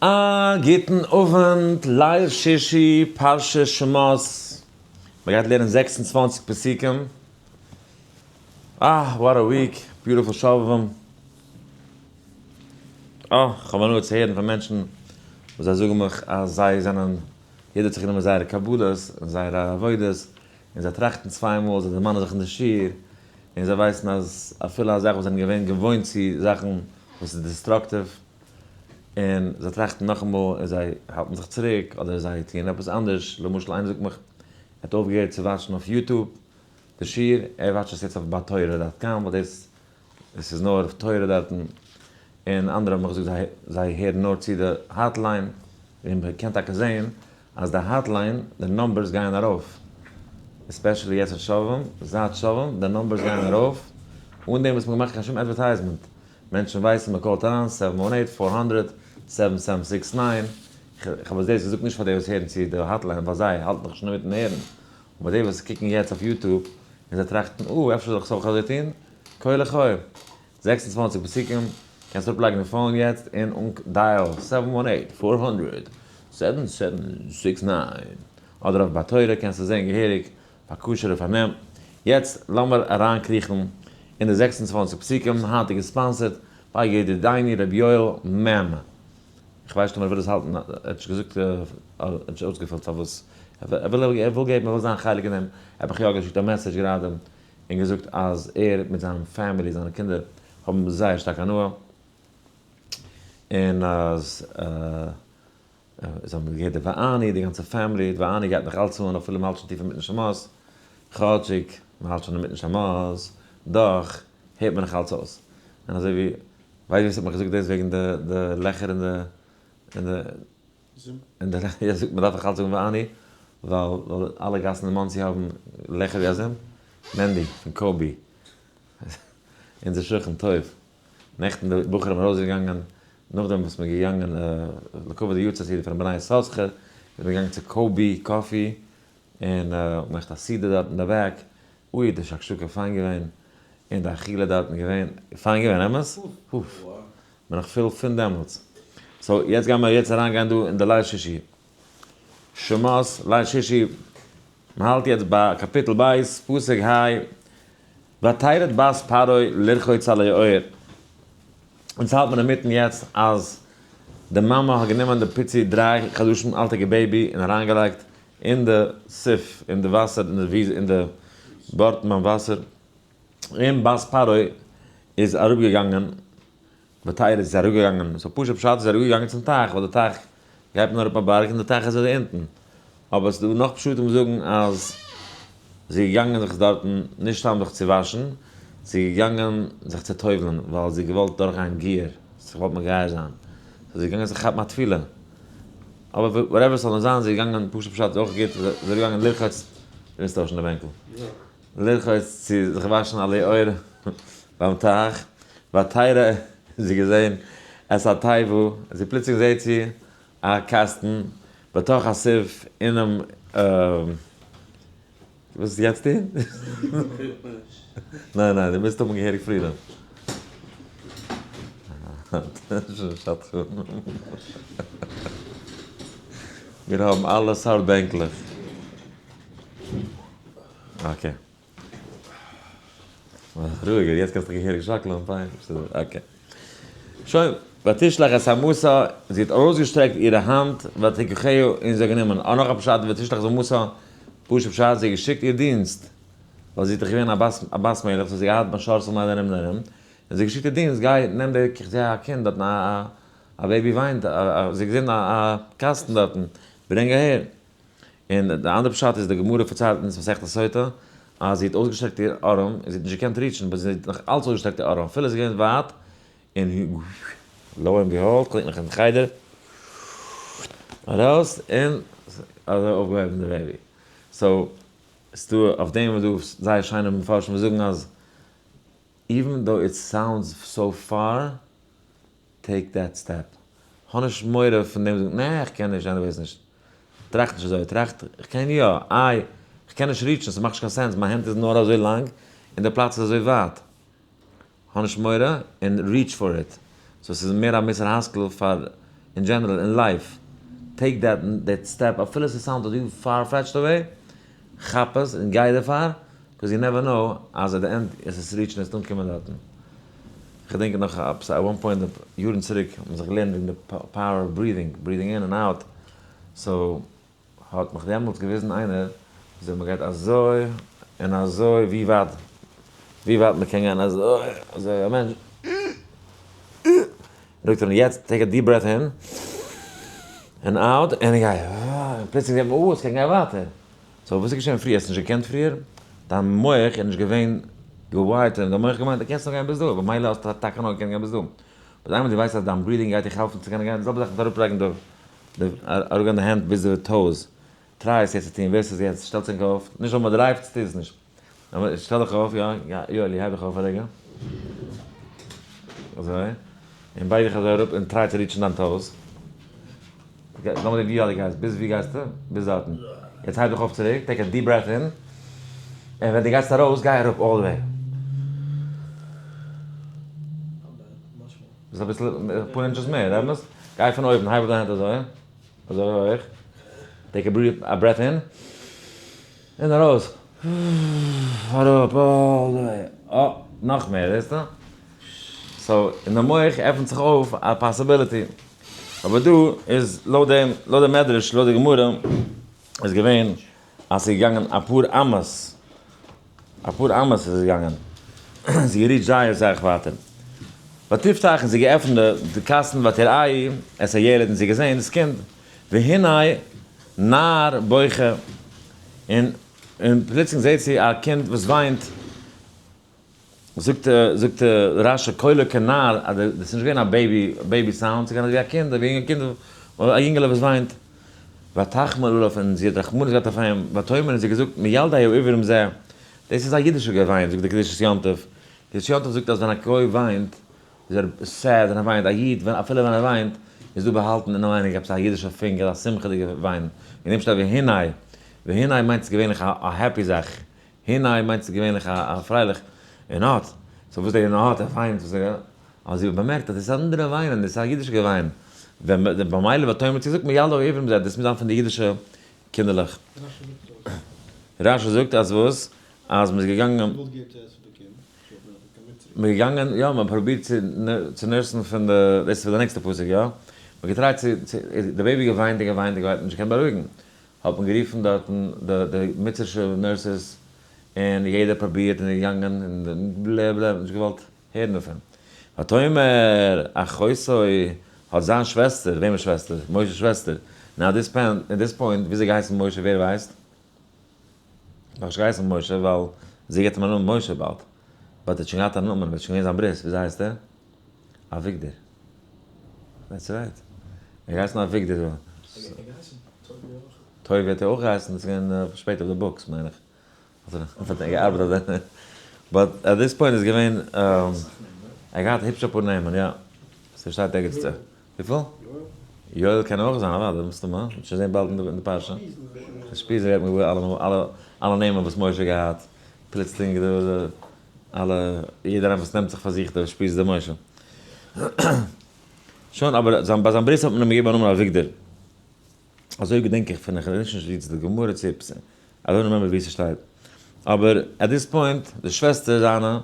א גוטן אווענט, ליל שישי, פרשת שמות, מען גייט לערנען 26 פסוקים, אה, what a week, beautiful שובבים, אה, כ'האב הנאה צו הערן פון מענטשן וואס זיי זאגן מיך אז זיי זענען, יעדער האט זיך גענומען זייערע קבלות און זייערע עבודות, און זיי טראכטן צוויי מאל, זיי דערמאנען זיך אין די שיעור, און זיי ווייסן אז אפילו א זאך וואס זיי זענען געווען געוואוינט צו זאכן וואס איז destructive, און זיי טראכטן נאכאמאל און זיי האלטן זיך צוריק אדער זיי טוען עפעס אנדערש, למשל איינער זאגט מיך ער האט אויפגעהערט צו watch ן אויף YouTube די שיעור, ער watch ט עס יעצט אויף בתורה dot com ווייל דאס עס איז נאר אויף תורה דארטן, און אנדערע האבן מיך געזאגט זיי זיי הערן נאר צו די hotline, און מען קען טאקע זען אז די hotline די numbers גייען ארויף, especially יעצט אין שובבים, זייט שובבים די numbers גייען ארויף אן דעם וואס מען האט געמאכט קיין שום advertisement, מענטשן ווייסן מען call ט אריין seven one eight four hundred seven seven six nine, איך האב עס דאס געזאגט נישט פאר די וואס הערן צו די hotline ווייל זיי האלטן דאך שוין אינמיטן הערן, אבער די וואס קוקן יעצט אויף YouTube און זיי טראכטן אה אפשר זאל איך עס אויך אזוי טון, כה לחי, 26 פסוקים, קענסט אראפלייגן די phone יעצט און dial seven one eight four hundred seven seven six nine, אדער אויף בתורה קענסטו זען געהעריג א כשר'ע פארנעם. יעצט לאמיר אריינקריכן אין די 26 פסוקים, היינטיגע sponsored ביי ידידינו ר' יואל מ. איך ווייס נישט אויב ער וויל עס האלטן, ער האט נישט געזאגט, ער האט נישט אויסגעפילט פארוואס, ער וויל ער וויל געבן, ער וויל זיין חלק אין דעם, ער האט מיך יא געשיקט א message גראדע און געזאגט אז ער מיט זיין family, זיינע קינדער האבן זייער שטארק הנאה, און אז. זיי האבן געהערט די ואני, די גאנצע family, די ואני גייט נאך אלץ אן אפילו מ'האלט שוין טיף אינמיטן שמות, כאטשיג מ'האלט שוין אינמיטן שמות, דאך הערט מען נאך אלץ אויס. און אזוי ווי, ווייסט ווער ס'האט מיך געזאגט דאס וועגן די די לעכער אין די אין די אין די לעכער, ער זאגט מ'דארף נאך אלץ זאגן ואני, ווייל ווייל אלע גאסן אין מאנסי האבן לעכער ווי א זומפ. מענדי פון קאבי, אונזער שכן טוב. נעכטן די בחורים ארויסגעגאנגען נאכדעם וואס מ'איז געגאנגען לכבוד די יארצייט סעודה פון בני יששכר, איז מען געגאנגען צו קאבי coffee און געמאכט א סעודה דארט אין די back, אוי די שקשוקה פיין געווען, און די אכילה דארטן געווען פיין געווען, אמת? אוף, בין איך פול פון דעמאלטס. so יעצט גיימער יעצט אריינגיין דא אין די ליל שישי שמות, ליל שישי, מ'האלט יעצט ביי קאפיטל ב', פסוק ה', ותרד בת פרעה לרחוץ על היאור. אונז האלט מען אינמיטן יעצט אז די מאמע האט גענומען די פיצי דריי חדשים אלטיגע baby און אריינגעלייגט אין די סוף אין די וואסער אין די וויז אין די בארטן ביים וואסער און בת פרעה איז אראפגעגאנגען ותרד איז אראפגעגאנגען, so פשוט פשט איז אראפגעגאנגען צום טייך, ווייל די טייך גייט מען אראפ א בארג און די טייך איז אזוי אונטן. אבער עס איז דא נאך פשטים וואס זאגן אז זי איז געגאנגען זיך דארטן נישט סתם זיך צו וואשן, זי איז געגאנגען זיך צו טובל'ן ווייל זי האט געוואלט דורכגיין גיור, זי האט געוואלט מגייר זיין, so זי איז געגאנגען זיך כאפן א טבילה. אבער whatever ס'זאל נאר זיין, זי איז געגאנגען, פשוט פשט איז אויך גוט, זי איז אראפגעגאנגען לרחוץ, דו מוזט טוישן די בענקל. לרחוץ צו זיך וואשן על היאור ביים טייך, ותרא זי געזען את התיבה, זי פלוצלינג זעט זי א קאסטן בתוך הסוף אינעם, ווילסט יעצט טון? ניין ניין דו מוזט האבן געהעריג freedom. מיר האבן אלע סארט בענקלעך. okay. רואיגער, יעצט קענסטו געהעריג שאקלען, פיין, okay. שוין, ותשלח את אמתה, זי האט ארויסגעשטרעקט אירע האנט, ותקחה און זי האט גענומען. אה, נאך א פשט, ותשלח את אמתה, פשוט פשט, זי האט געשיקט איר דינסט, ווייל זי איז דאך געווען א בת מלך, so זי האט געהאט משרתים ארום און ארום, און זי האט געשיקט איר דינסט, גיי נעם די, איך זע א קינד דארטן, א baby וויינט, זי האט געזען א קאסטן דארטן, ברענג אהער. און די אנדערע פשט איז די גמרא פארציילט אונז מסכת סוטה אז זי האט אויסגעשטרעקט איר ארעם און זי האט נישט געקענט reach ן but זי האט נאך אלץ אויסגעשטרעקט איר ארעם אפילו עס איז געווען ווייט און lo and behold כ'דענק נאך אין חדר ארויס און אזוי אויפגעהויבן די baby so ס'דא אויף דעם איז דא זייער שיינע מפרשים וואס זאגן אז even though it sounds so far take that step. האב נישט מורא פון דעם זאגן נע איך קען נישט יענער ווייסט נישט. טראכט נישט אזוי, טראכט איך קען יא, איי איך קען נישט reach ן ס'מאכט נישט קיין sense מיין הענט איז נאר אזוי לאנג און די פלאץ איז אזוי ווייט. האב נישט מורא און reach for it. so ס'איז מער א מוסר השכל פאר. אין general, אין life, take that that step, אפילו ס'sound אזוי far-fetched away, כאפ עס און גיי דערפאר, because you never know אז at the end איז עס reach ן עס אנקומען דארטן. כ'געדענק נאך עפעס at one point יארן צוריק האט מען זיך געלערנט וועגן די power of breathing, breathing in and out, so האט מיך דעמאלטס געוויזן איינער וויאזוי מ'גייט אזוי און אזוי ווי ווייט ווי ווייט מ'קען גיין אזוי אזוי א מענטש זאגט ער יעצט take a deep breath in and out און גיי און פלוצלינג זעט מען אה עס קען גיין ווייטער. so וואס איז געשען פריער? האסט נישט געקענט פריער? דיין מח איז נישט געווען גע wired און דיין מח האט געמיינט דו קענסט נאר גיין ביז דא, במילא האסטו טאקע נאר געקענט גיין ביז דא. but איינמאל דו ווייסט אז דיין breathing גייט דיך העלפן צו קענען גיין, די זעלבע זאך מיט אראפלייגן די די אראפגיין די הענט ביז די toes, try עס יעצט צו טון, ווער ס'איז יעצט, שטעלטס ענק אויף, נישט ווייל מ'דרייווט, טו עס נישט. אבער שטעל דיך אויף, יא, יואלי הייב דיך אויף א רגע. אזוי. און בייג דיך אזוי אראפ און try צו reach ן דיין toes. לאמיר זען ווי ווייט דו גייסט, ביז ווי גייסטו? ביז דארטן. יעצט הייב דיך אויף צוריק, take a deep breath in, און ווען דו גייסט ארויס, גיי אראפ all the way. דאס איז אביסל, אפאר inches מער, אמת? גיי פון אויבן, הייב אויף דיין הענט אזוי, אזוי הויך, take a breath in, און ארויס, אראפ all the way, אה, נאך מער, זעסטו? so, אין די מח עפנט זיך אויף א possibility. אבער דא איז לויט דעם, לויט די מדרש, לויט די גמרא, איז געווען אז ס'איז געגאנגען אפאר אמות, אפאר אמות איז עס געגאנגען, זי גע reach ט זייער סאך ווייטער. ותפתח און זי געעפנט די קאסטן ותראהו את הילד און זי געזען דאס קינד, והנה נער בוכה, און און פלוצלינג זעט זי א קינד וואס וויינט, זאגט זאגט רש"י קולו כנער אז דאס איז נישט געווען א baby baby sound, ס'איז געווען אזויווי א קינד, אזויווי א יונגע קינד, א יונגעלע וואס וויינט. ותחמול עליו און זי האט רחמנות געהאט אויף אים, ותאמר און זי האט געזאגט מילדי העברים זה, דאס איז א אידישע געוויין, זאגט די קדושת יום טוב, קדושת יום טוב זאגט אז ווען א גוי וויינט איז ער sad און ער וויינט, א איד ווען אפילו ווען ער וויינט איז דא באהאלטן אינעווייניג עפעס א אידישע פונק, אזא שמחה'דיגע וויין, וועגן דעם שטייט והנה, והנה מיינט עס געווענליך א happy זאך, הנה מיינט עס געווענליך א פרייליך, און האט, so וואס דער און האט, ער וויינט, וואס ער, האט זי באמערקט אז דאס איז א אנדערע וויינען, דאס איז א אידישע געוויין, ווען במילא ותאמר האט זי געזאגט מילדי העברים זה, דאס מוז זיין פון די אידישע קינדערלעך. רש"י זאגט אז וואס? אז מ'איז געגאנגען. מ'איז געגאנגען, יא, מ'האט פרובירט צו צו nurse ן פון די, דאס איז פון די נעקסטע פסוק, יא? מ'האט גע try ט צו, צו, די baby געוויינט און געוויינט און געוויינט, נישט געקענט בארואיגן. האט מען גערופן דארטן די די מצרישע nurses, און יעדער פרובירט און איז געגאנגען און בלע בלע, נישט געוואלט הערן דערפון. ותאמר אחותו האט זיין שוועסטער, וועמענס שוועסטער? משה'ס שוועסטער. now this point, at this point, וויאזוי געהייסן משה ווער ווייסט? נאך נישט געהייסן משה ווייל זי געבט אים א נאמען משה באלד. but ער האט שוין געהאט א נאמען, וועט שוין געווען זיין ברית, וויאזוי הייסט ער? אביגדור. that's right. ער האט געהייסן אביגדור. ער האט געהייסן טובי' אויך. טובי' האט ער אויך געהייסן, דאס איז געווען שפעטער אויף די books מיין איך. האט ער געארבעט אויף דעם. but at this point איז געווען, ער האט געהאט היפש אפאר נעמען, יא. ס'שטייט ערגעץ. וויפיל? יואל קען אויך זיין, אוודאי, מסתמא, מ'וועט שוין זען באלד אין די פרשה. אושפיזא גייט מען געוואר אלע אלע נעמען וואס משה האט געהאט, פלוצלינג איז דא אלע, יעדער איינער וואס נעמט זיך פאר זיך דער אושפיזא דער משה. שוין, אבער זיין ביי זיין ברית האט מען אים געגעבן א נאמען אביגדור. אזוי געדענק איך פון, איך ווייס נישט ווי צו די גמרא צו עפעס, I don't remember ווי ס'שטייט. אבער at this point, די שוועסטער זיינע,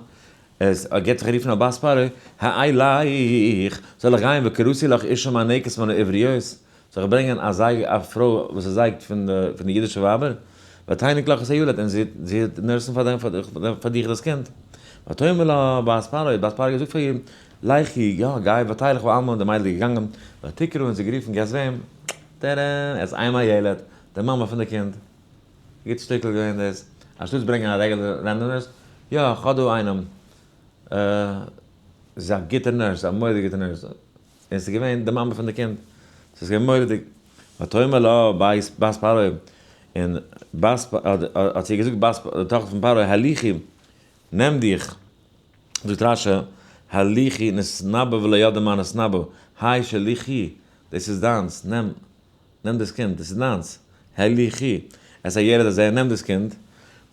עס גיבט זיך א רוף נאך בת פרעה, האלך, זאל איך גיין וקראתי לך אשה מינקת מן העבריות, זאל איך ברענגען א זייג א פרוי וואס איז זייגט פון די פון די אידישע ווייבער, ותניק לך את הילד, און זי זי וועט nurse ן פאר דיין פאר דיך דאס קינד. ותאמר לה בת פרעה, האט בת פרעה געזאגט פאר איר, לכי, יא, גיי, ותלך בעלמא, און די מיידל איז געגאנגען, ותקרא, און זי גערופן, guess וועם? טערען, את אם הילד, די מאמע פון די קינד. גוט שטיקל געווען דאס. אנשטאטס ברענגען א רעגולער random nurse, יא, איך האב דא איינעם, זי איז א גוטע nurse, א מורא'דיגע גוטע nurse. און ס'איז געווען די מאמע פון די קינד. ס'איז געווען מורא'דיג. ותאמר לה בת פרעה, און בת האט זי געזאגט בת די טאכטער פון פרעה, הליכי, נעם דיך, זאגט רש"י, הליכי נתנבא ולא ידע מה נתנבא, האי שליכי, דאס איז דיינס, נעם, נעם דאס קינד, דאס איז דיינס, הליכי, את הילד הזה, נעם דאס קינד,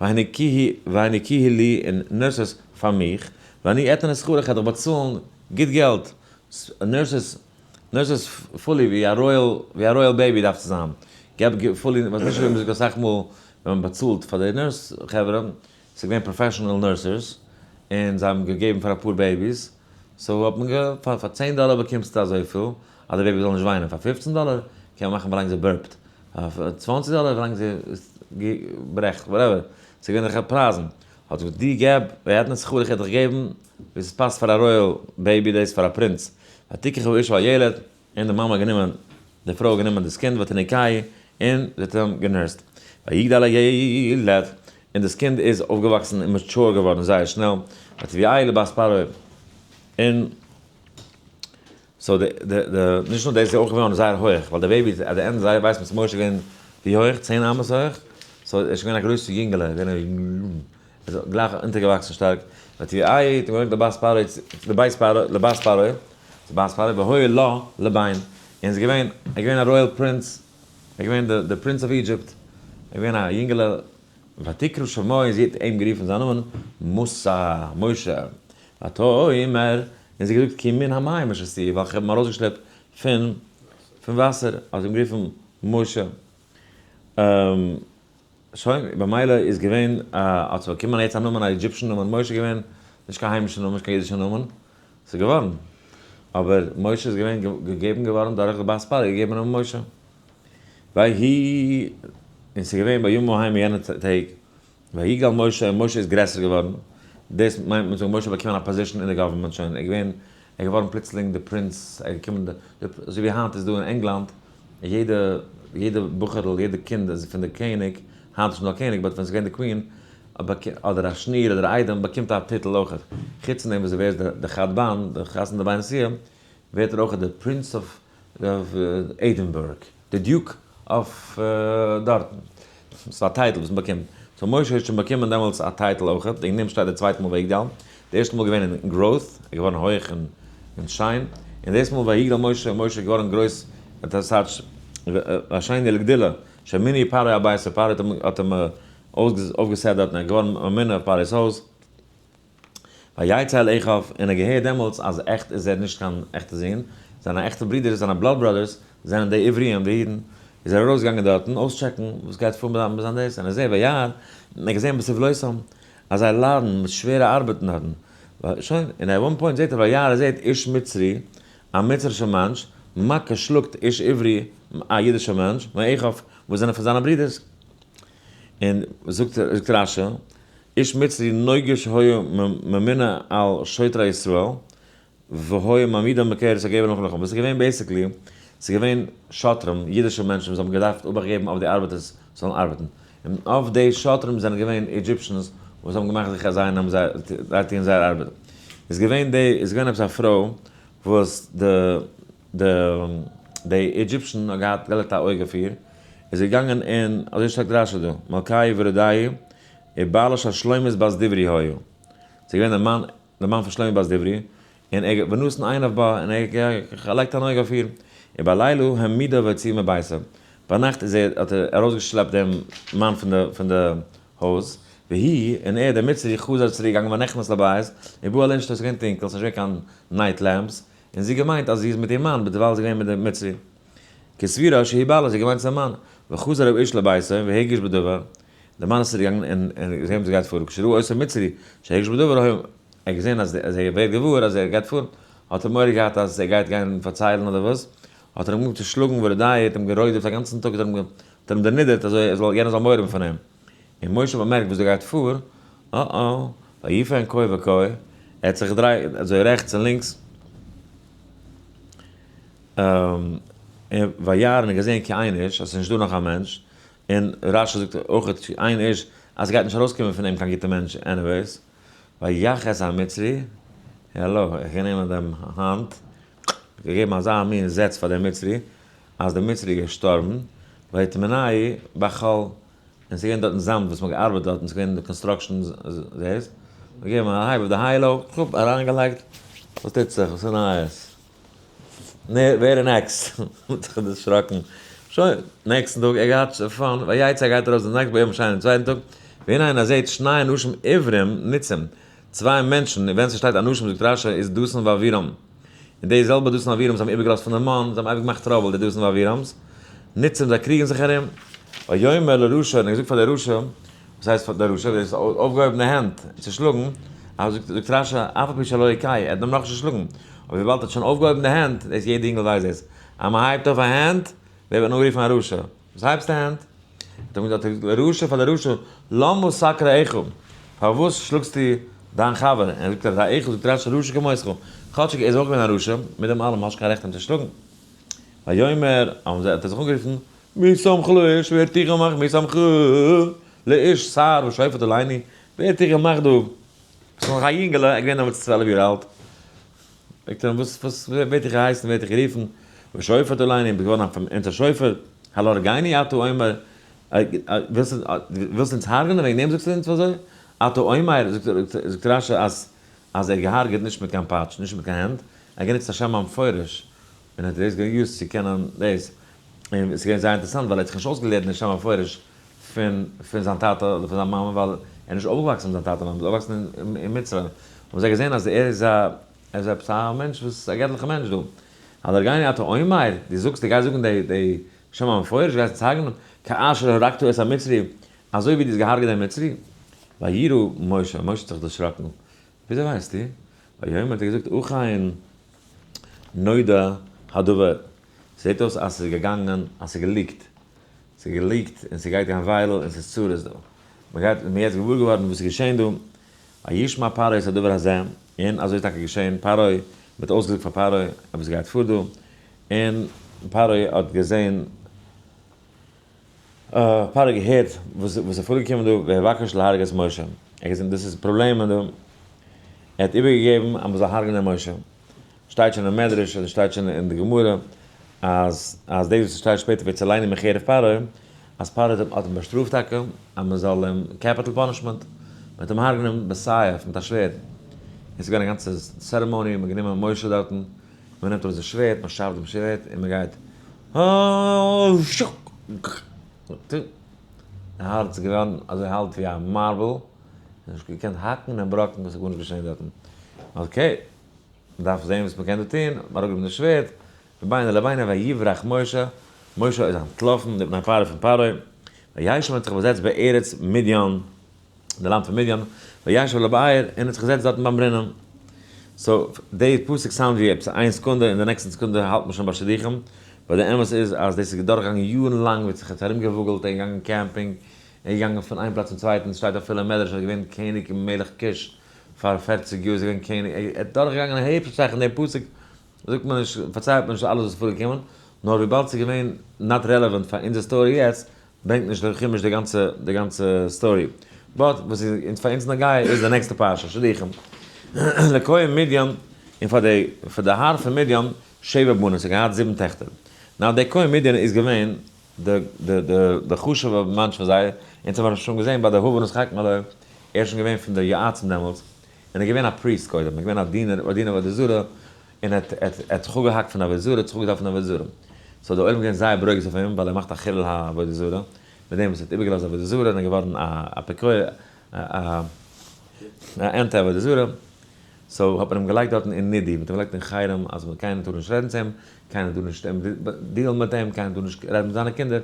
והניקי לי, און nurse עס פאר מיך, ואני אתן את שכרך, איך וועל דיך באצאלן גוט געלט, nurse עס. Nurse עס fully ווי א royal, ווי א royal baby דארף צו זיין. געב fully, וואס נישט ווי מ'זאגט אסאך מאל ווען מען באצאלט פאר די nurse חברה, ס'איז געווען professional nurses, און זיי האבן געגעבן פאר אפאר babies, so האט מען גע, פאר 10 דאלער באקומסטו אזויפיל, אז די baby זאל נישט וויינען, פאר 15 דאלער קען מען מאכן ווילאנג זי burp ט, פאר 20 דאלער ווילאנג זי ברעכט, whatever, ס'איז געווען אזעלכע פרייזן. האט זי געזאגט, דו געב, ואתנה שכרך, איך וועל דיך געבן, ווי עס פאסט פאר א royal baby, דאס פאר א פרינץ. ותקח האשה הילד, און די מאמע גענומען, די פרוי גענומען דאס קינד, ותניקהו, און זי האט אים גע nurse ט. ויגדל הילד, און דאס קינד איז אויפגעוואקסן און mature געווארן זייער שנעל. ותביאהו לבת פרעה, און so די, די, די, נישט נאר דאס איז אויך געווארן זייער הויך, ווייל די baby at the end, זיי ווייסט מ'איז משה געווען ווי הויך, 10 אמות הויך, so ער איז געווען א גרויסע יונגעלע, געווען א, איז גלייך אונטערגעוואקסן שטארק. ותביאהו, האט אים געברענגט לבת פרעה, לבית פרעה, לבת פרעה, צו בת פרעה, והיה לה לבן. און איז געווען, ער איז געווען א royal prince, ער איז געווען די prince of Egypt, ער איז געווען א יונגעלע, ותקרא שמו, און זי האט אים גערופן זיין נאמען, משה, משה. ותאמר, און זי האט געזאגט, כי מן המים משיתיהו, ווייל איך האב אים ארויסגעשלעפט פון וואסער, האט זי אים גערופן משה. שוין, במילא איז געווען, האט זי באקומען יעצט א נאמען, א Egyptian נאמען, משה איז געווען נישט קיין היימישע נאמען, נישט קיין אידישע נאמען, ס'איז געווארן. אבער משה איז געווען געגעבן געווארן דורך די בת פרעה, געגעבן נאמען משה. ויהי, און ס'איז געווען בימים ההם יענע טעג, ויגדל משה, און משה איז גרעסער געווארן. דאס מיינט מען זאגן, משה האט באקומען א position אין די government שוין, ער איז געווען, ער איז געווארן פלוצלינג די prince, ער איז געקומען די, די, אזוי ווי היינט איז דא אין ענגלאנד, יעדע בחור'ל, יעדע קינד איז פון די קעניג, היינט איז שוין דא א קעניג, but ווען ס'איז געווען די queen, אדער א שניר אדער א איידעם, באקומט א טיטל אויך. חוץ פון דעם וואס ער ווערט די חתבן, די חתן דבי נשיאה, ווערט ער אויך די prince of Edinburgh, די duke of דארטן. ס'איז א title וואס מ'באקומט. So משה האט שוין באקומען דעמאלטס א title אויך. וועגן דעם שטייט די צווייטע מאל ויגדל. די ערשטע מאל געווען אין growth, ער איז געווארן הויך און שיין. און דאס מאל ויגדל משה, משה איז געווארן גרויס, דאס הייסט, א שיינע לגדילה. שמיני פרעה על ביתו, פרעה האט אים אויפגעסעט דארטן, ער איז געווארן ממונה אויף פרעה'ס הויז. ויצא אל אחיו, און ער געהערט דעמאלטס אז עכט איז ער נישט קיין עכטע זון, זיינע עכטע ברידער, זיינע blood brothers, זענען די עבריים, די אידן. איז ער ארויסגעגאנגען דארטן אויסטשעקן וואס גייט פאר מיט זיין דאס, און ער זעט וירא, און ער געזען בסבלותם, אז זיי ליידן מיט שווערע ארבעטן דארטן. שוין, און at one point זעט ער וירא, ער זעט איש מצרי, א מצרישער מענטש, מכה שלאגט איש עברי, א אידישער מענטש, מאחיו, וואס זענען פון זיינע ברידערס. און זאגט רש"י, איש מצרי נוגש היה ממונה על שוטרי ישראל, והיה מעמידם בקרס הגבר למלאכה. וואס איז געווען basically, ס'איז געווען שוטרים, אידישע מענטשן וואס האבן געדארפט אבאכט געבן אויף די ארבעטערס זאלן ארבעטן. און אויף די שוטרים זענען געווען Egyptians וואס האבן געמאכט זיכער אז זיי נעמען זיי, זיי טוען זייער ארבעט. איז געווען די, איז געווען עפעס א פרוי וואס די Egyptian האט געהאט געלעקט א אויג אויף איר, איז זי געגאנגען און, אזוי שטייט רש"י דא, מלכהו ורודהו, ובעלה של שלומית בת דברי היה. ס'איז געווען דער מאן, דער מאן פון שלומית בת דברי, און ער ונתן עיניו בה, און ער געלייגט אן אויג אויף איר. ובלילה העמידה והוציאה מביתה. ביינאכט איז ער, האט ער ארויסגעשלעפט דעם מאן פון די הויז, והוא, און ער, דער מצרי, חזר צוריק געגאנגען ונכנס לבית, ובא אל אשתו, עס איז געווען טונקל, עס איז נישט געווען קיין night lamps, און זי געמיינט אז זי איז מיט איר מאן, but דערווייל איז זי געווען מיט דעם מצרי. כסבורה שהוא בעלה, זי געמיינט ס'איז איר מאן. וחזר האיש לביתו, והגיש בדבר, דער מאן איז צוריק געגאנגען און געזען וואס גייט פאר. כשראה אותו מצרי, שהגיש בדבר, ער האט געזען אז ער ווערט געוואר אז ער גייט פאר, האט ער מורא געהאט אז ער גייט גיין פארציילן אדער וואס, האט ער אים אנגעהויבן צו שלאגן ורודהו, האט אים גערודפ'ט א גאנצן טאג, האט ער אים דערנידערט אזוי ער זאל, יענער זאל מורא האבן פון אים. און משה האט באמערקט וואס דא גייט פאר, אה אה, ויפן כה וכה, ער האט זיך געדרייט אזוי רעכטס און לינקס, און וירא און געזען כי אין איש, אז עס איז נישט דא נאך א מענטש, און רש"י זאגט אויך כי אין איש, אז עס גייט נישט ארויסקומען פון אים קיין גוטע מענטש anyways. ויך את המצרי, העלא, איך גיי נעמען דעם האנט, געגעבן אזא מין זעץ פאר דעם מצרי, אז דער מצרי איז געשטארבן, ויטמנהו בחול, און ס'איז געווען דארטן זאמד וואס מ'האט געארבעט דארטן, ס'איז געווען די construction דאס, מ'האט געגעבן א הייב אויף די היילו, כאפ, אריינגעלייגט, וואס טוט זיך, וואס איז נייעס? ווער איז next? מ'האט זיך דערשראקן. שוין, נעקסטן טאג, ער געהאט fun, ויצא ער גייט ארויס די next ביום השני, צווייטן טאג, והנה און ער זעט שני אנשים עברים ניצים, צוויי מענטשן, און ווען ס'שטייט אנשים זאגט רש"י איז דתן ואבירם. און די זעלבע דתן ואבירם'ס האבן איבערגעלאזט פון די מן, זיי האבן אייביג געמאכט trouble די דתן ואבירם'ס, ניצים זיי קריגן זיך ארום. ויאמר לרשע, און ער האט געזאגט פאר די רשע, וואס הייסט פאר די רשע, דער האט אויפגעהויבן די הענט צו שלאגן, אז זאגט רש"י, אף על פי שלא הכהו, ער האט אים נאכנישט געשלאגן, אבער וויבאלד ער האט שוין אויפגעהויבן די הענט, דאס יעדע אינגל ווייסט דאס, אז מען הייבט אויף א הענט, ווערט מען אנגערופן א רשע. וואס הייבסטו די הענט? האט ער געזאגט לרשע פאר די רשע, למה תכה רעך, פארוואס שלאגסטו דיין חבר? און ער זאגט רעך, זאגט רש"י, רשע כמותך, כאטשיג ער איז אויך געווען א רשע, מיט דעם אלעם האסט קיין רעכט אים צו שלאגן. ויאמר, האט ער זיך אנגערופן, מי שמך לאיש, ווער האט דיך געמאכט, מי שמך לאיש שר ושופט עלינו, ווער האט דיך געמאכט דא? ביסט נאך א יונגעלע, ער איז געווען דעמאלטס 12 יאר אלט. זאגט ער אים, וואס, וואס, ווער האט דיך געהייסן, ווער האט דיך גערופן, ושופט עלינו, ביסט געווארן אונזער שופט, הלהרגני אתה אומר, ווילסט אונז הרג'נען, וועגן דעם זאגסטו אונז אזוי? אתה אומר, זאגט רש"י אז אז ער האט געהארגעט נישט מיט קיין פאטש, נישט מיט קיין הענט, ער האט גענוצט א שם המפורש, און האט דאס גע use ט צו קענען דאס, און עס איז געווען זייער אינטערעסאנט ווייל ער האט זיך נישט אויסגעלערנט די שם המפורש פון פון זיין טאטע אדער פון זיין מאמע ווייל ער איז נישט אויפגעוואקסן מיט זיין טאטע מאמע, ער איז אויפגעוואקסן אין מצרים, האבן זיי געזען אז ער איז א ער איז עפעס א מענטש וואס א געטליכע מענטש דא. הלהרגני אתה אומר, דו זאגסט דו גייסט זאגן די די שם המפורש, גייסט צייגן כאשר הרגת את המצרי, אזוי ווי דו האסט געהארגעט דעם מצרי. ויירא משה, משה האט זיך דערשראקן, וויאזוי ווייסטו? ויאמר האט ער געזאגט אכן נודע הדבר, ס'זעט אויס אז ס'איז געגאנגען, אז ס'איז גע leak ט, ס'איז גע leak ט און ס'גייט גיין viral און ס'איז צרות דא, מ'גייט, מ'איז יעצט געוואר געווארן וואס איז געשען דא, וישמע פרעה את הדבר הזה, און אזוי איז טאקע געשען, פרעה, מ'האט אויסגעזאגט פאר פרעה וואס גייט פאר דא, און פרעה האט געזען. פרעה געהערט וואס איז פארגעקומען דא, ויבקש להרוג את משה, ער האט געזען דאס איז פראבלעמען דא, ער האט איבערגעגעבן אז מען זאל הרג'נען משה, שטייט שוין אין מדרש און שטייט שוין אין די גמרא אז אז דאס וואס שטייט שפעטער ויצילני מחרב פרעה, אז פרעה האט אים באשטראפט טאקע אז מען זאל אים capital punishment, מען האט אים הרג'נען בסייף מיט א שווערד, און ס'איז געווען א גאנצע ceremony, מען האט גענומען משה דארטן, מען נעמט ארויס די שווערד, מען שארפט דעם שווערד און מען גייט די הארץ איז געווארן אזוי האלט ווי א marble, נישט געקענט האקן און בראקן, עס איז גארנישט געשען דארטן. Okay, מען דארף זען וואס מען קען דא טון, מען אראפגענומען די שווערד, ובינו לבינה ויברח משה, משה איז אנטלאפן מפני פרעה פון פרעה, וישב האט זיך באזעצט בארץ מדין. די לאנד פון מדין, וישב לבאר, און האט זיך געזעצט דארטן ביים ברונעם. So, די פסוק sound ווי עפעס איין סעקונדע, און די נעקסטע סעקונדע האלט מען שוין ביי שידוכים. but די אמת איז אז דאס איז דורכגעגאנגען יארן לאנג, ווי זיך האט ארומגעוואגלט, ער איז געגאנגען camping, ער איז געגאנגען פון איין פלאץ צום צווייטן, שטייט אפילו אין מדרש אז ער איז געווען קעניג און מלך כוש פאר 40 יאר איז ער געווען קעניג, ער איז דורכגעגאנגען היבש אסאך אין די פסוק זאגט מען נישט, פארציילט מען נישט אלעס וואס איז פארגעקומען, נאר וויבאלד ס'איז געווען not relevant פאר אונזער story יעצט, ברענגט נישט דער חומש די גאנצע די גאנצע story. But וואס איז פאר אונז נוגע איז די נעקסטע פרשה, שידוכים. לכהן מדין, און פאר די פאר די האר פון מדין, שבע בנות, ער האט געהאט זיבן טעכטער. Now דער כהן מדין איז געווען די די די די חשוב'ע מענטש פון זיי, אונז האבן שוין געזען ביי די הבנות חכמה ער איז שוין געווען פון די יועצים דעמאלטס, און ער איז געווען א priest קודם, ער איז געווען א דינער, א דינער עבודה זרה, און ער האט זיך אפגעהאקט פון עבודה זרה, האט זיך אפגעטיילט פון עבודה זרה. So די עולם איז געווען זייער ברוגז אויף אים, ווייל ער מאכט א חילול העבודה זרה, מיט דעם וואס ער האט איבערגעלאזט עבודה זרה און איז געווארן א אפיקורס, א anti עבודה זרה. So האט מען אים געלייגט דארטן אין נידוי, מען האט אים געלייגט אין חרם אז קיינער טאר נישט רעדן צו אים, קיינער טאר נישט deal ן מיט אים, קיינער טאר נישט רעדן מיט זיינע קינדער.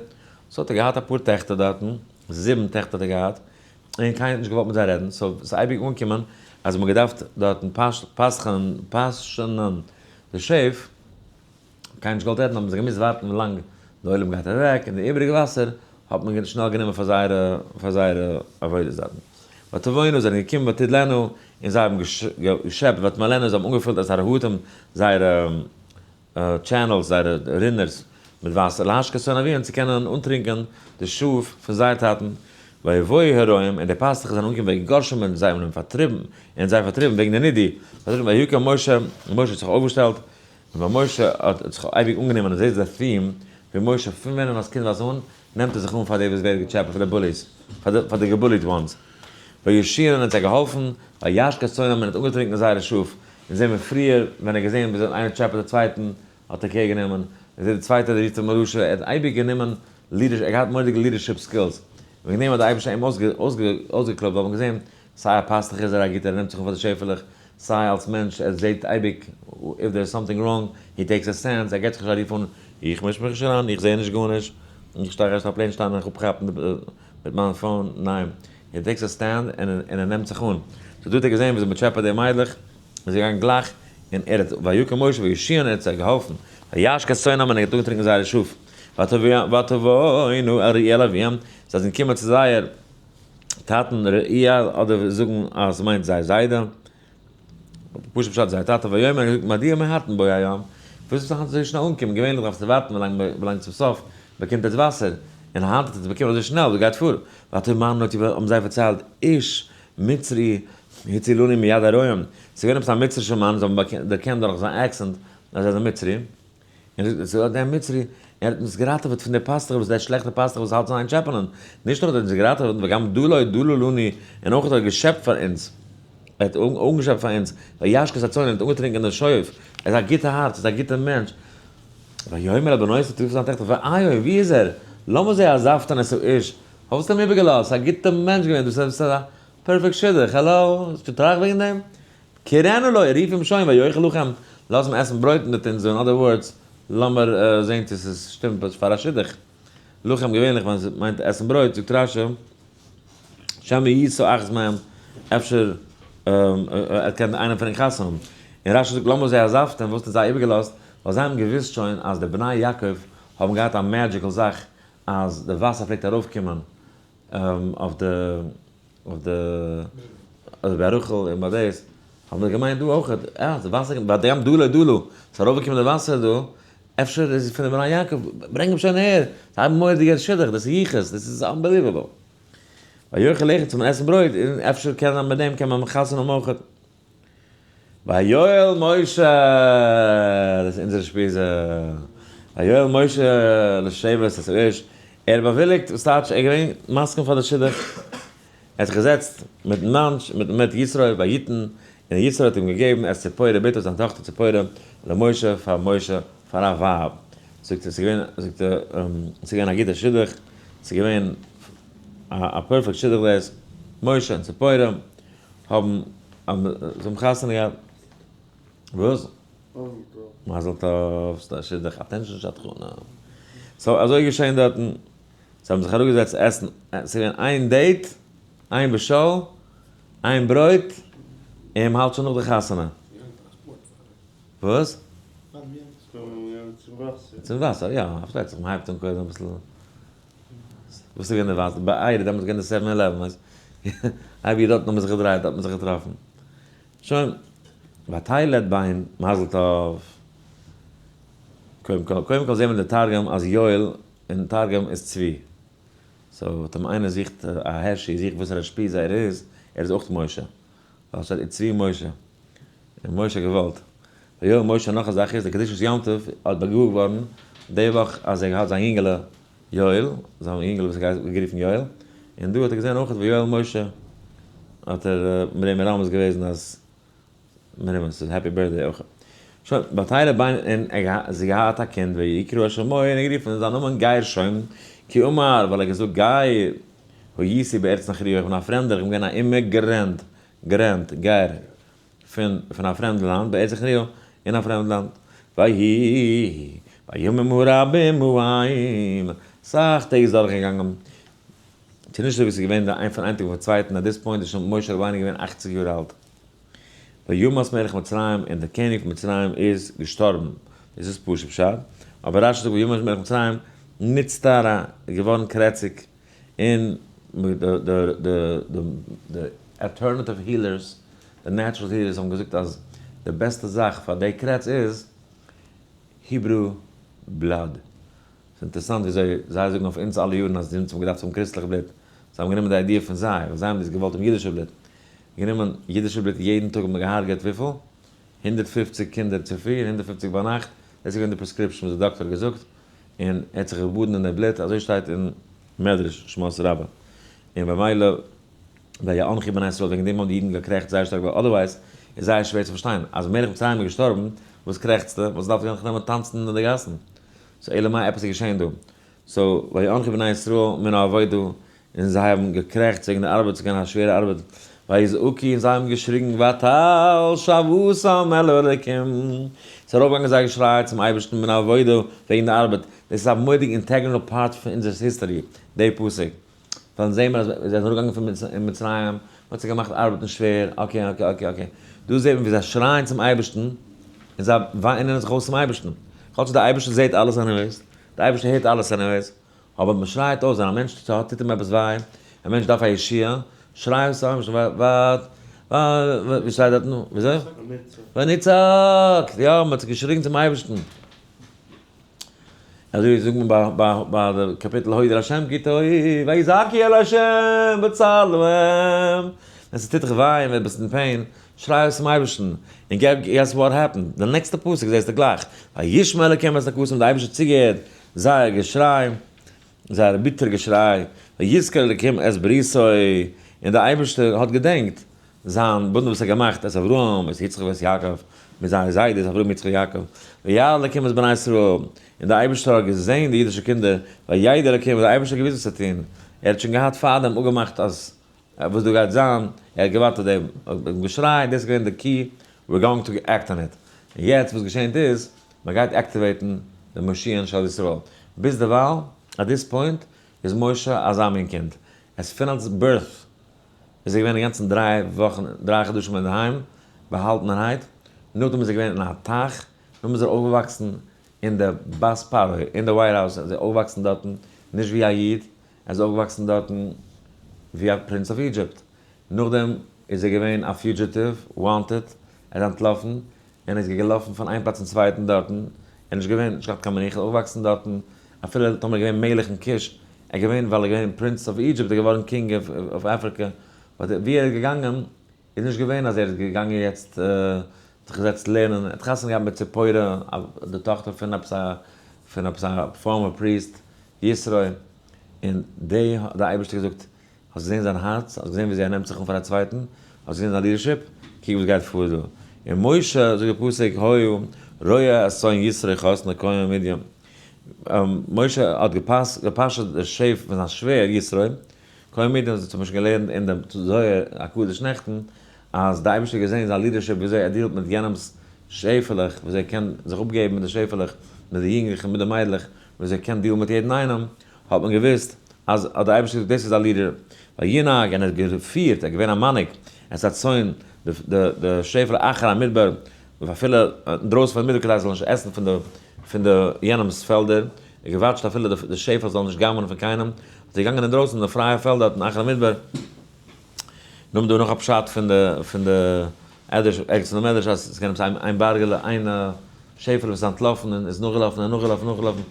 So האט ער געהאט אפאר טעכטער דארטן, זיבן טעכטער האט ער געהאט, און קיינער האט נישט געוואלט מיט זיי רעדן, so ס'איז אייביג אנגעקומען אז מ'האט געדארפט דארטן פאשענען די שעף, קיינער נישט געוואלט רעדן האבן זיי געמוזט ווארטן ווי לאנג די עולם גייט אוועק, און די איבעריגע וואסער האט מען שנעל גענומען פאר זייערע פאר זייערע עבודות דארטן. ותבאנה זענען געקומען ותדלנה, און זיי האבן געשעפט ותמלאנה, זיי האבן אנגעפילט את הרהטים זייערע channels, זייערע רינערס מיט וואסער, להשקות צאן אביהם, צו קענען אנטרינקען די שאף פון זייער טאטן, ויבואו הרועים, און די פאסטוכער זענען אנגעקומען ויגרשום און זיי האבן אים פארטריבן, און זיי פארטריבן וועגן די נידוי, פארטריבן ויקם משה, און משה האט זיך אויפגעשטעלט, און ווען משה האט זיך אייביג אנגענומען, און דאס איז די theme פון משה פון ווען אן אז קינדווייז אן, נעמט ער זיך אן פאר די וואס ווערט געטשעפעט, פאר די bullies, פאר די גע bully ט ones. ויושיען און האט זיי געהאלפן, וישק את צאנם און האט אנגעטרונקען זייערע שאף, און זעהן מיר פריער ווען ער האט געזעהן וויאזוי איינער טשעפעט די צווייטן האט ער care גענומען, און זעהט די צווייטע רופט אים רשע, ער האט אייביג גענומען leadership, ער האט געהאט מורא'דיגע leadership skills, וועגן דעם האט די אייבערשטער אים אויסגעקלויבט, ווייל מ'האט געזעהן סיי א פאסטוך איז ער א גוטער ער נעמט זיך אן פאר די שעפעלעך, סיי אלס מענטש, ער זעט אייביג if there is something wrong, he takes a stance, ער געט זיך נישט א רוף אן, איך מיש מיך נישט אריין, איך זע נישט גארנישט, איך שטיי ערשט אויף plane שטיין און איך אפכאפן מיט מיין phone, ניין, he takes a stand און ער נעמט זיך אן. so דא האט ער געזען וויאזוי מען טשעפעט די מיידלעך, איז ער געגאנגען גלייך און ער האט ויקם משה ויושיען ער האט זיי געהאלפן, וישק את צאנם און ער האט אנגעטרינקען זייערע שאף, ותבאנה אל רעואל אביהם, זיי זענען געקומען צו זייער טאטן רעואל, אדער זאגן אז ס'מיינט זייער זיידע, פשוט פשט זייער טאטע, ויאמר ער האט געזאגט מדוע מהרתם בוא היום, וואס איז היינט אזוי שנעל אנגעקומען, געווענליך דארפסטו ווארטן ווילאנג צום סוף באקומט עטס וואסער, און היינט האט עטס באקומען אזוי שנעל, וואס גייט פאר? ותאמרנה האבן זיי פארציילט איש מצרי הצילנו מיד הרועים, ס'איז געווען עפעס א מצרישער מאן, זיי האבן דערקענט דורך זיין accent אז ער איז א מצרי, און זאגט ער, דער מצרי, ער האט אונז געראטעוועט פון די פאסטוך וואס דער שלעכטער פאסטוך וואס האלט זיין איין טשעפענען, נישט נאר האט ער אונז געראטעוועט, וגם דלה דלה לנו, און אויך האט ער געשעפט פאר אונז, ער האט אנגעשעפט פאר אונז, וישק את הצאן, ער האט אנגעטרינקען די שוף, ער איז א גוטע הארץ, ער איז א גוטער מענטש. ויאמר אל בנותיו, האט ער געזאגט צו זיין טעכטער, ואיו, ווי איז ער? למה זה עזבתן את האיש, פארוואס האסטו אים איבערגעלאזט, א גוטער מענטש געווען, דאס איז א perfect שידוך, האלא, האסט געטראכט וועגן דעם? קראנה לו, רוף אים שוין, ויאכל לחם, לאז אים עסן ברויט מיט אונז, in other words, לאמיר זען צו ס'איז שטימט פאר א שידוך. לחם געווענליך ווען ס'מיינט עסן ברויט, זאגט רש"י, שמא ישא אחת מהם, אפשר ער קען איינעם פון ענק חתונה האבן. און רש"י זאגט למה זה עזבתם, וואס האט ער זיי איבערגעלאזט, ווייל זיי האבן געוואוסט שוין אז די בני יעקב האבן געהאט א magical זאך אז די וואסער פלעגט ארויפקומען אויף די אויף די אדער ביי רחל און ביי דאס, האבן זיי געמיינט דא אויך, אה, די וואסער קומט ביי דעם דלא דלא, ס'איז ארויפגעקומען די וואסער דא, אפשר איז עס פון די בני יעקב, ברענג אים שוין אהער, ס'איז א מורא'דיגער שידוך, דאס איז יחוס, דאס איז unbelievable. ויאכל לחם צום עסן ברויט, און אפשר קען זיין מיט דעם קען מען חתונה האבן אויך. ויואל משה, דאס איז אונזער אושפיזא, ויואל משה לשבת את האיש, ער האט באוויליגט, וואס טייטש ער איז געווען מסכים פאר די שידוך, ער האט זיך געזעצט מיטן מענטש, מיט יתרו ויתן, און יתרו האט אים געגעבן את ציפורה בתו זיין טאכטער ציפורה למשה פאר משה פאר א ווייב, זאגט ער ס'איז געווען, זאגט ער, ס'איז געווען א גוטע שידוך, ס'איז געווען א perfect שידוך דאס, משה און ציפורה. האבן זיי האבן חתונה געהאט. וואס? מזל טוב, ס'איז א שידוך, attention שדכנים. so אזוי איז געשען דארטן, זיי האבן זיך אראפגעזעצט עסן, ס'איז געווען איין date, איין בשל, איין ברויט, און מ'האלט שוין נאך די חתונה. וואס? צום וואסער, יא, פארשטייט זיך, מ'הייבט אן קודם אביסל. וואס איז געווען די וואסער? ביי אייער איז דעמאלטס געווען די seven eleven, ווייסט? איי ווי דארטן האט מען זיך געדרייט, האט מען זיך געטראפן. שוין. ותלד בן, מזל טוב. קודם כל, קודם כל זעהן מיר די תרגום אז יואל אין תרגום איז צבי. so טאמער איינער זוכט א הערשי, זוכט וואסערע אושפיזא ער איז, ער איז אויך משה. ווייל ס'שטייט וצבי משה. און משה האט געוואלט. ויואל משה נאך א זאך איז, די קדושת יום טוב האט באגאר געווארן די וואך אז ער האט זיין יונגעלע יואל, זיין יונגעלע וואס ער גייט גערופן יואל, און דא האט ער געזען אויך ויואל משה האט ער מיט דעם מרמז געוועזן אז מרמז ס'איז happy birthday אויך. שוין, ותהר בן און ער האט זי געהאט א קינד ויקרא שמו און ער גערופן זיין נאמען גרשום כי אמר ווייל ער האט געזאגט גר הייתי בארץ נכריה איך בין א פרעמדער איך בין געווען א immigrant גרענט, גר, פון פון א פרעמד לאנד, בארץ נכריה, אין א פרעמד לאנד. ויהי בימים הרבים ההם, אסאך טעג איז דורכגעגאנגען, ס'איז נישט אזוי ווי ס'איז געווען די איין פון איין טאג אויפן צווייטן, at this point איז שוין משה רבינו געווען 80 יאר אלט. וימת מלך מצרים, און דער קעניג פון מצרים איז געשטארבן. דאס איז פשוט פשט. אבער רש"י זאגט וימת מלך מצרים, נצטרע, איז געווארן קרעציג. און די alternative healers, די natural healers האבן געזאגט אז די בעסטע זאך פאר די קרעץ איז Hebrew blood. ס'איז אינטערעסאנט וויאזוי זיי זאגן אויף אונז אלע יארן אז אונז האבן געדארפט האבן קריסטליכע בלוט. זיי האבן גענומען די idea פון זיי, ווייל זיי האבן דאס געוואלט האבן אידישע בלוט. גענומען אידישע בלוט יעדן טאג האט מען געהארגעט וויפיל? 150 קינדער צופרי און 150 ביינאכט. דאס איז געווען די prescription וואס די דאקטער האט געזאגט. און ער האט זיך געבאדן אין די בלוט, אזוי שטייט אין מדרש שמות רבה. און במילא ויאנחו בני ישראל, וועגן דעם האבן די אידן געקרעכצט זייער שטארק, ווייל otherwise איז זייער שווער צו פארשטיין, אז מלך מצרים איז געשטארבן, וואס קרעכצטו? וואס דארף איך נעמען טאנצן אין די גאסן? so אלא מאי עפעס איז געשען דא. so ויאנחו בני ישראל מן העבודה, און זיי האבן געקרעכצט וועגן די ארבעט, ס'איז געווען א שווערע ארבעט. ויזעקו און זיי האבן געשריגן ותעל שועתם אל האלקים, ס'איז ארויפגעגאנגען זייער געשריי צום אייבערשטן מן העבודה וועגן די ארבעט, דאס איז א מורא'דיג integral part פון אונזער history, די פסוק, ווייל זעהן מיר אז זיי זענען אראפגעגאנגען פון מצרים, מ'האט זיי געמאכט ארבעטן שווער, okay okay okay okay, דא זעהט מען ווי זיי שרייען צום אייבערשטן, און זיי וויינען זיך אויס צום אייבערשטן, כאטש דער אייבערשטער זעהט אלעס anyways, דער אייבערשטער הערט אלעס anyways, אבער מען שרייט אויס ווען א מענטש טוט אים עפעס וויי, א מענטש דארף א ישועה, שריי אויס צום אייבערשטן, וואט, ווי שטייט דארטן, וויאזוי? ונצעק! יא, מען האט זיך געשריגן צום אייבערשטן. אזוי זאגט מען ביי די קאפיטל הודו לה' כי טוב, ויזעקו אל ה' בצר להם. ווען ס'טוט דיך וויי און ווען ביסט אין pain, שריי אויס צום אייבערשטן, און guess what happened, די נעקסטע פסוק זעסטו גלייך, וישמע אלוקים את זעקתם, די אייבערשטער האט צוגעהערט זייער געשריי, זייער ביטער געשריי, ויזכר אלוקים את בריתו, און דער אייבערשטער האט געדענקט זיין בונד וואס ער האט געמאכט, את אברהם, את יצחק ואת יעקב, מיט זייערע זיידעס אברהם יצחק יעקב, וירא אלוקים את בני ישראל, און דער אייבערשטער האט געזען די אידישע קינדער, וידע אלוקים, און דער אייבערשטער האט געוואוסט וואס צו טון, ער האט שוין געהאט פארדעם אפגעמאכט אז וואס דא גייט זיין, ער האט געווארט אויף דעם געשריי, דאס איז געווען די key, we're going to act on it. און יעצט וואס געשענט איז, מען גייט activate ן די מושיען של ישראל. ביז דערווייל, at this point, איז משה אזא מין קינד. עס פון אלס birth איז ער געווען אינגאנצן 3 וואכן, 3 חדשים אינדערהיים, באהאלטענערהייט. נאכדעם איז ער געווען אין א טייך, נאכדעם איז ער אויפגעוואקסן אין די בית פרעה, אין די White House, איז ער אויפגעוואקסן דארטן, נישט ווי א איד, ער איז אויפגעוואקסן דארטן ווי א prince of Egypt. נאכדעם איז ער געווען א fugitive, wanted, ער איז אנטלאפן, און איז געלאפן פון איין פלאץ צום צווייטן דארטן, ער איז נישט געווען, נישט געהאט קיין מנוחה, אויפגעוואקסן דארטן, אפילו טאמער געווען מלך אין כוש, ער געווען, ווייל ער געווען prince of Egypt, ער געווארן king of Africa, but ווי ער איז געגאנגען, איז נישט געווען אז ער איז געגאנגען יעצט, זיך געזעצט לערנען, ער האט חתונה געהאט מיט ציפורה, די טאכטער פון עפעס א, פון עפעס א former priest, יתרו, און די האט דער אייבערשטער געזאגט, האסט געזען זיין הארץ, האסט געזען וויאזוי ער נעמט זיך אן פאר א צווייטן, האסט געזען זיין leadership, קוק וואס גייט פאר דא. און משה, זאגט דער פסוק, היה רועה את צאן יתרו חותנו כהן מדין. משה האט געפאשעט די שעף פון זיין שווער יתרו, כהן מדין, האט מען שוין געלערנט אין דעם זוהר הקדוש נעכטן, אז דער אייבערשטער האט געזען זיין leadership, וויאזוי ער deal ט מיט יענעמ'ס שעפעלעך, וויאזוי ער קען זיך אפגעבן מיט די שעפעלעך, מיט די יונגלעך און מיט די מיידלעך, וויאזוי ער קען deal ן מיט יעדן איינעם, האט מען געוואוסט אז האט דער אייבערשטער געזאגט דאס איז א leader, וינהג, און ער האט געפירט, ער איז געווען א מנהיג, את הצאן, די שעפעלע אחר המדבר, אפילו אינדרויסן פון מדבר כדי זיי זאלן נישט עסן פון די יענעמ'ס פעלדער, ער האט גע watch ט אפילו די שעפעלע זאלן נישט גנב'ענען פון קיינעם, האט ער געגאנגען אינדרויסן אין די פרייע פעלדער דארטן אחר המדבר. נאכדעם דא נאך א פשט פון די עדש, ערגעץ אין די מדרש אז עס איז געווען עפעס איין בארגעלע, איין שעפעלע וואס איז אנטלאפן און איז נאכגעלאפן און נאכגעלאפן און נאכגעלאפן,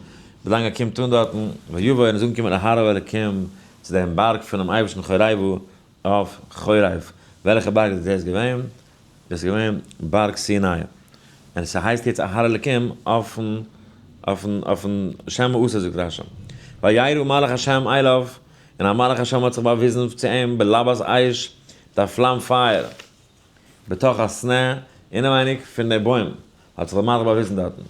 ווילאנג ער קומט אן דארטן, ויבא און איז אנגעקומען אל הר האלקים, צו דעם בארג פונעם אייבערשטן חורבה, אויף חורב. וועלכע בארג איז דאס געווען? דאס איז געווען בארג סיני. און עס הייסט יעצט הר אלקים אויפן שם העשור זאגט רש"י. וירא מלאך השם אליו, און א מלאך השם האט זיך באוויזן צו אים בלבת אש, מיט א פלאם פייער, בתוך הסנה, אינעווייניג פון די בוים, האט זיך דער מלאך באוויזן דארטן.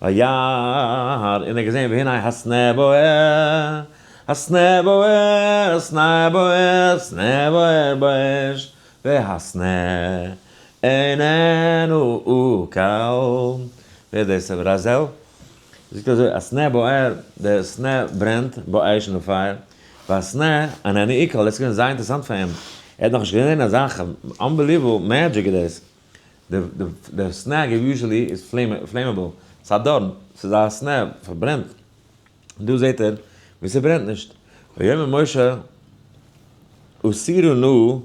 וירא, און ער האט געזען, והנה הסנה בוער, הסנה בוער, הסנה בוער, הסנה בוער באש, והסנה איננו אוכל. ווער איז דאס? רזל? זאגט אזוי, הסנה בוער, די סנה ברענט, באש אין די פייער, והסנה איננו אוכל, דאס איז געווען זייער אינטערעסאנט פאר אים, ער האט נאכנישט געזען אזא unbelievable magic איז דאס. די סנה usually איז flammable, ס'איז א דארן, ס'איז א סנה, פארברענט. דא זעט ער ווי ס'ברענט נישט. ויאמר משה, אסירה נא,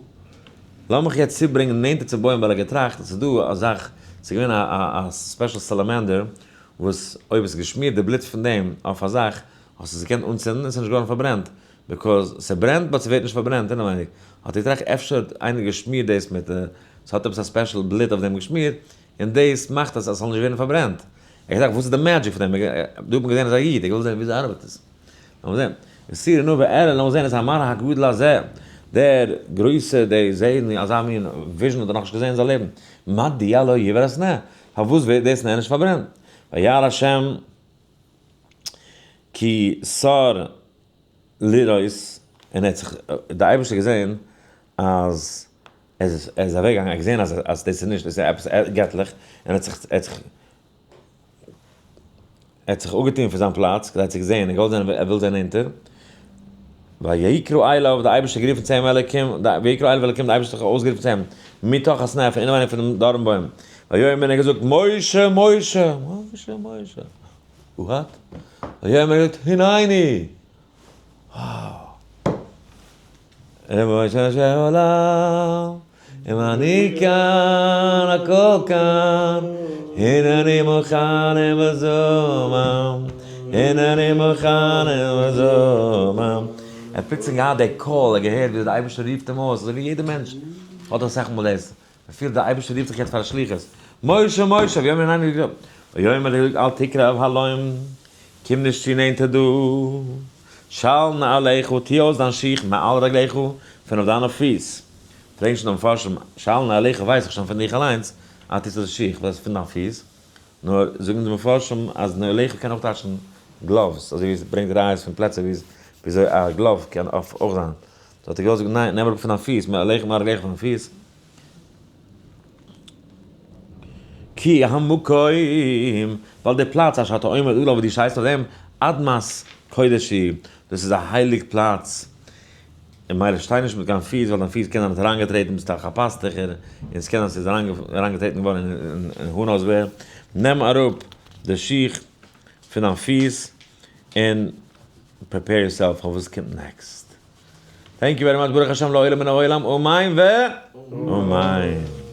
לאמיך יעצט צוברענגען נענטער צום בוים, ווייל ער האט געטראכט אז ס'איז דא א זאך, ס'איז געווען א special salamander, וואס אויב עס געשמירט די בלוט פון דעם אויף א זאך, האסטו עס געקענט אנצינדן און ס'איז נישט געווארן פארברענט, because ס'ברענט but ס'ווערט נישט פארברענט אינעווייניג. האט ער געטראכט אפשר האט איינער געשמירט דאס מיט, ס'האט עפעס א special בלוט אויף דעם געשמירט, און דאס מאכט אז עס זאל נישט ווערן פארברענט. ער האט געטראכט וואס איז די magic פון דעם, דא האט מען געזען אז א איד, ער וויל זען וויאזוי ארבעט עס. לאמיר זען. אסירה נא ואראה, לאמיר זען את המראה הגדול הזה, דער גרויסער, דער זען אזא מין vision האט ער נאכנישט געזען אין זיין לעבן. מדוע לא יבער הסנה, פארוואס ווערט דאס סנה נישט פארברענט? וירא השם כי סר לראות, און ער האט זיך, דער אייבערשטער געזען אז. ער איז אוועקגעגאנגען, ער האט געזען אז אז דאס איז נישט, דאס איז עפעס געטליך, און ער האט זיך, ער האט זיך, ער האט זיך אפגעטון פון זיין פלאץ, כדי צו זען, ער געוואלט זען, ער וויל זען נענטער. ויקרא אליו, דער אייבערשטער גערופן צו אים אלקים, ויקרא אליו אלקים, דער אייבערשטער האט זיך אויסגערופן צו אים, מתוך הסנה, פון אינעווייניג פונעם דארנבוים. ויאמר, און ער האט געזאגט, משה, משה, משה, משה. What? ויאמר, ער האט געזאגט, הנני. Wow. רבונו של עולם, אם אני כאן, הכל כאן, הנני מוכן ומזומן, הנני מוכן ומזומן. ער האט פלוצלינג געהאט די קול, ער האט געהערט ווי דער אייבערשטער רופט אים אויס, אזוי ווי יעדער מענטש האט אסאך מאל דאס, מען פילט דער אייבערשטער רופט דיך יעצט פאר א שליחות, משה משה, ויאמר הנני, ויאמר ער האט געזאגט אל תקרב הלום, קום נישט צו נענטער דא, של נעליך, טו אויס דיין שיך מעל רגליך, פון אויף דיינע פיס. פרעגן שוין די מפרשים, של נעליך ווייס איך שוין פון דיך אליינס, אז טוסט אויס די שיך, וואס פון דיין פיס? נאר זאגן די מפרשים אז נעליך קען אויך טייטשן gloves, אזוי ווי עס ברענגט ראיות פון פלעצער וויאזוי א glove קען אויך זיין. so האט ער געוואלט זאגן ניין, נעם אראפ פון דיין פיס, מעליך מעל רגליך פון דיין פיס. כי המקום, ווייל די פלאץ אשר אתה עומד עליו וואו דו שטייסט אויף דעם, אדמת קודש היא, דאס איז א הייליג פלאץ, און מילא שטיי נישט מיט קיין פיס, ווייל דיין פיס קען זיין האט אריינגעטרעטן, ביסט דאך א פאסטוכער, און עס קען זיין ס'איז אריינגעטרעטן געווארן אין האן ווער. נעם אראפ די שיך פון דיין פיס, און prepare yourself פאר וואס קומט next. Thank you very much, ברוך השם לעולם מן העולם, אמן ואמן.